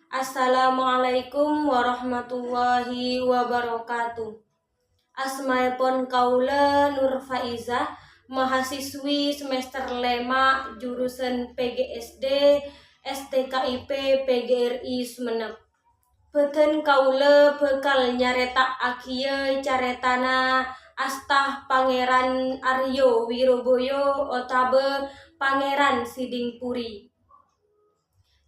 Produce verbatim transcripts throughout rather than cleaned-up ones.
Assalamualaikum warahmatullahi wabarakatuh. Asmaèpon kaulâ Nur Faizah, mahasiswi semester lèma', jurusan P G S D, S T K I P P G R I Sumenep. Bâdhân kaulâ bhâkal nyarèta'aghiyâ carètana Asta Pangèran Aryo Wiroboyo otabâ Pangèran Sidingpuri.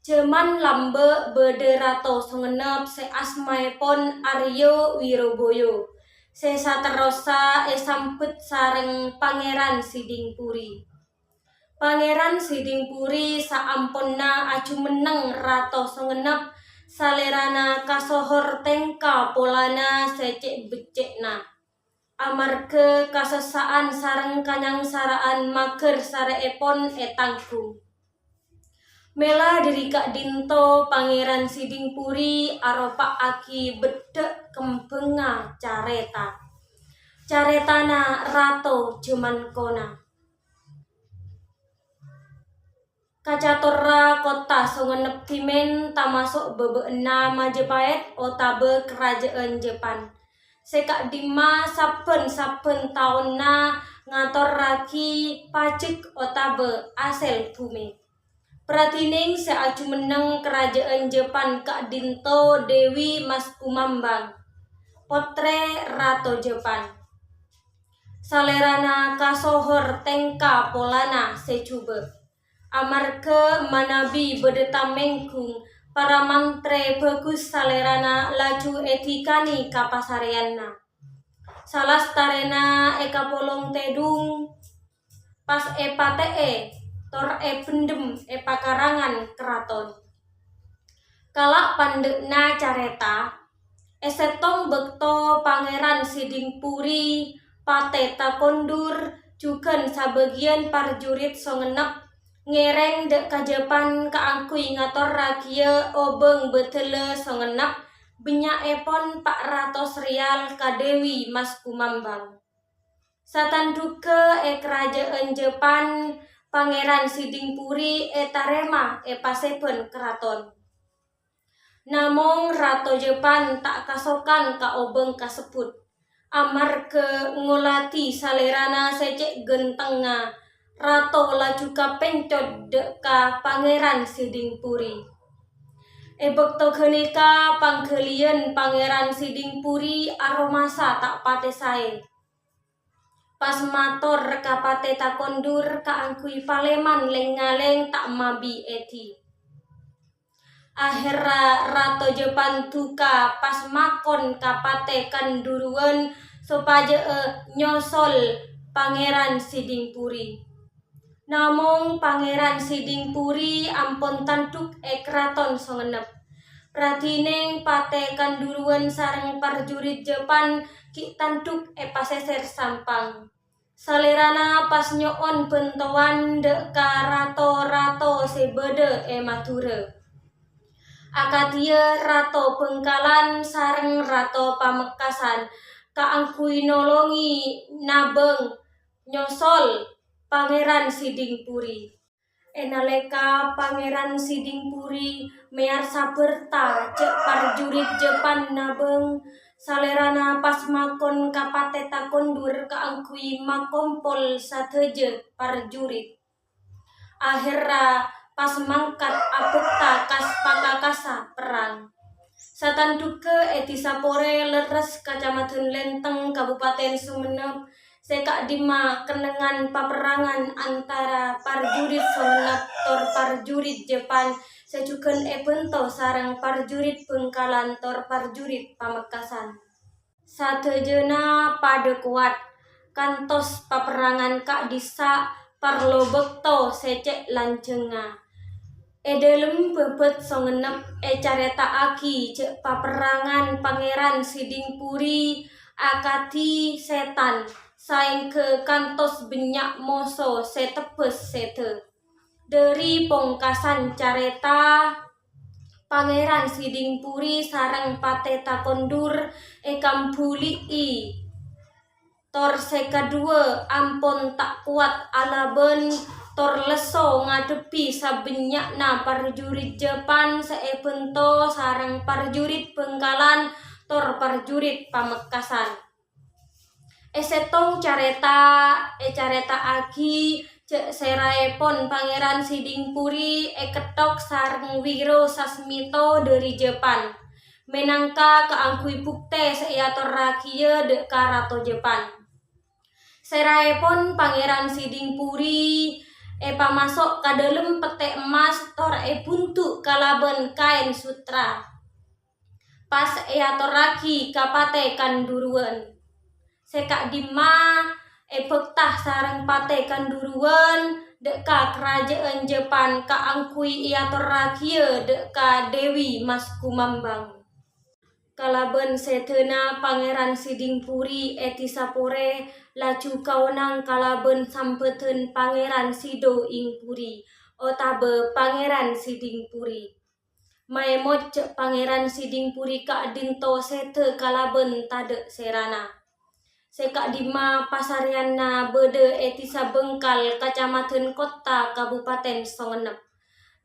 Jhâman lambâ' bâdâ rato Songennep sè asmaèpon Aryo Wiroboyo, sè saterrossa èsambhât sareng Pangèran Sidingpuri. Pangèran Sidingpuri saamponna ajhumenneng Rato Songennep, salèrana kasohor tèngka polana sè cè' beccè'na. Amarghâ kasossa'an sareng kanyangsara'an maghâr sarè'èpon ètangghung. Mèla dhâri ka'dinto Pangèran Sidingpuri aropa'aghi beddhâ' kembhângnga carèta. Carètana Rato jhâman kona. Kacatorra kottha Songennep dhimèn tamaso' bâbâ'na Majapahit otabâ karajâ'ân Jepang. Sè ka'dimma sabbhân-sabbhân taonna ngatorraghi pajek otabâ asèl bhumè. Pradhinèng sè ajhumenneng karajâ'ân Jepang ka'dinto Dewi Maskumambang, pottrè Rato Jepang. Salèrana kasohor tèngka polana sè jhubâ'. Amarghâ manabi bâdâ tamèngghung, para mantrè bhâghus salèrana laju èdhikanè ka pasarèyanna. Salastarèna èkapolong tèdung, pas èpatè'è tor èbhendhem è pakarangan karaton. Kala' pandhâ'na carèta, è sèttong bâkto Pangèran Sidingpuri, Patè Takondur, jhughân sabâgiyân parjurit Songennep ngèrèng dâ' ka Jepang kaangghuy ngatorraghiyâ obâng bâdâlla Songennep, bânnya'èpon pa' ratos rèyal ka Dewi Maskumambang. Satandhugghâ è karajâ'ân Jepang, Pangèran Sidingpuri ètarèma è pasèbhân karaton. Namong Rato Jepang ta' kasokan ka obâng kasebbhut. Amarghâ ngolatè salèrana sè cè' ghântengnga, Rato laju kapèncot dâ' ka Pangèran Sidingpuri. È bâkto ghânèka, pangghâliyân Pangèran Sidingpuri aromasa ta' patè saè. Pas mator ka Patè Takondur kaangghuy palèman lèng-ngalèng ta' mabi èdhi. Ahèrra Rato Jepang duka pas makon ka Patè Kanduruwân sopajâ'â nyosol Pangèran Sidingpuri. Namong Pangèran Sidingpuri ampon tandhuk è Karaton Songennep. Pradhinèng Patè Kanduruwân sareng parjurit Jepang ghi' tandhuk è pasèsèr Sampang. Salèrana pas nyo'on bhântowan dâ' ka rato-rato sè bâdâ è Madhurâ. Akadhiyâ Rato Bhângkalan sareng Rato Pamekkasan kaangghuy nolongè Nabâng nyosol Pangèran Sidingpuri. È nalèka Pangèran Sidingpuri mèyarsa bhârta jhâ' parjurit Jepang Nabâng, salèrana pas makon ka Patè Takondur kaangghuy makompol sadhâjâ parjurit. Ahèrra pas mangkat abhâkta kas-, pakakassa perrang. Satandhugghâ è Dhisa Porè, lerres Kacamadhân Lenteng, Kabupaten Sumenep, sè ka'dimma kennengngan paperrangan antara parjurit Songennep tor parjurit Jepang sè jhughân èbhânto sareng parjurit Bhângkalan tor parjurit Pamekkasan. Sadhâjâna padâ kowat, kantos paperrangan ka'dhissa' parlo bâkto sè cè' lanjhângnga. È dhâlem bhâbhât Songennep ècarèta'aghi jhâ' paperrangan Pangèran Sidingpuri akadhi sètan, saèngghâ kantos bânnya' moso sè tebbhâs sèdhâ. Dhâri pongkasan carèta, Pangèran Sidingpuri sareng Patè Takondur èkambuli'i. Tor sè kadhuwâ ampon ta' kowat alabân tor lesso ngadhebbi sabânnya'na parjurit Jepang sè èbhânto sareng parjurit Bhângkalan tor parjurit Pamekasan. È sèttong carèta ècarèta'aghi jhâ' sèraèpon Pangèran Sidingpuri èketthok sareng Wiro Sasmito dhâri Jepang, mènangka kaangghuy buktè sè èatorraghiyâ dhâ' ka Rato Jepang. Sèraèpon Pangèran Sidingpuri èpamaso' ka dhâlem pettè' emmas tor èbhundu' kalabân kaèn sutra. Pas èatorraghi ka Patè Kanduruwân. Sè ka'dimma èbhâkta sareng Patè Kanduruwân dhâ' ka karajâân Jepang kaangghuy èatorraghiyâ dhâ' ka Dèwi Mas Kumambang. Kalabân sèdhâna Pangèran Sidingpuri è dhisa Porè, laju kaonang kalabân sambhâdhân Pangèran Sido Ingpuri otabâ Pangèran Sidingpuri. Maèmot jhâ' Pangèran Sidingpuri ka'dhinto sèdhâ kalabân tadâ' sèrana. Sè ka'dimma pasarèyanna bâdâ è dhisa Bengkal, Kacamadhân Kotta, Kabupaten Songennep.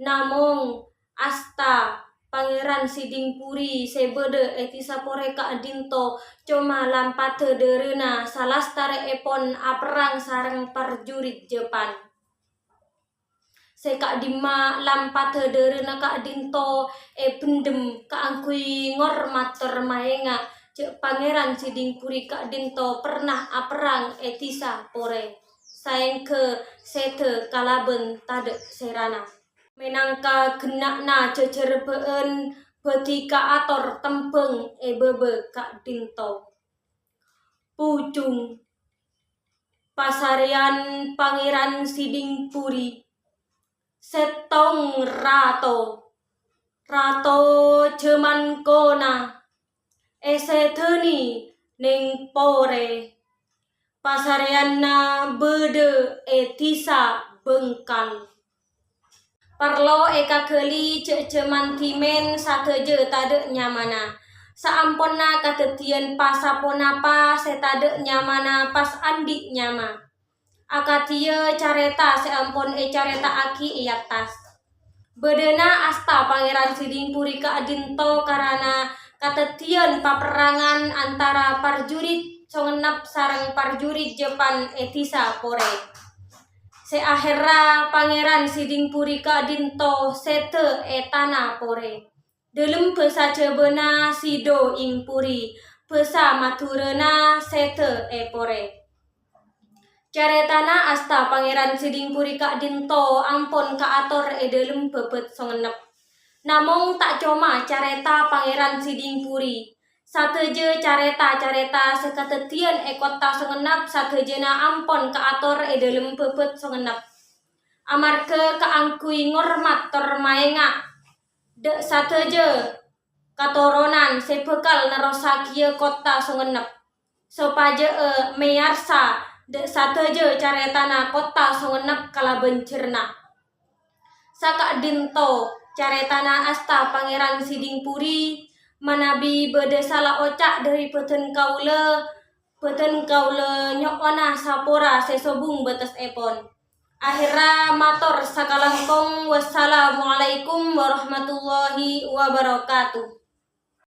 Namong, asta Pangèran Sidingpuri sè bâdâ è dhisa Porè ka'dhinto coma lampadhâ dhârâna salastarèèpon aperrang sareng parjurit Jepang. Sè ka'dimma lampadhâ dhârâna ka'dhinto èbhendhem kaangghuy ngormat tor maènga' jhâ' Pangèran Sidingpuri ka'dhinto pernah aperrang è dhisa Porè, saèngghâ sèdhâ kalabân tadâ' sèrana. Mènangka genna'na jhâjhâr bâ'ân bhâdhi kaator tembhâng è bâbâ ka'dhinto. Pojhung. Pasarèyan Pangèran Sidingpuri. Sèttong rato. Rato jhâman kona. Èsèdhâni neng Porè. Pasarèyanna bâdâ è dhisa Bengkal. Parlo èkaghâli jhâ' jhâman dhimèn sadhâjâ tadâ' nyamana. Saamponna kadhâddhiyân pasaponapa sè tadâ' nyamana pas andi' nyama. Akadhiyâ carèta sè ampon ècarèta'aghi è attas. Bâdâna asta Pangèran Sidingpuri ka'dhinto karana kadhâddhiyân paperrangan antara parjurit Songennep sareng parjurit Jepang è dhisa Porè. Sè aherra Pangèran Sidingpuri ka'dhinto sèdhâ è tana Porè. Dhâlem bhâsa Jhâbâna Sido Ingpuri, bhâsa Madhurâna sèdhâ è Porè. Carètana asta Pangèran Sidingpuri ka'dhinto ampon kaator è dhâlem bhâbhât Songennep. Namong ta' coma carèta Pangèran Sidingpuri, sadhâjâ carèta-carèta sè kadhâddhiyân è kottha Songennep sadhâjâna ampon kaator è dhâlem bhâbhât Songennep. Amarghâ kaangghuy ngormat tor maènga' dâ' sadhâjâ katoronan sè bhâkal nerrossaghiyâ kottha Songennep, sopajâ'â mèyarsa dâ' sadhâjâ carètana kottha Songennep kalabân jhârna. Saka'dhinto carètana asta Pangèran Sidingpuri, manabi bâdâ sala oca' dhâri bâdân kaulâ, bâdân kaulâ nyo'ona sapora sè sobung bâtessèpon. Aherra mator sakalangkong, wassalamualaikum warahmatullahi wabarakatuh.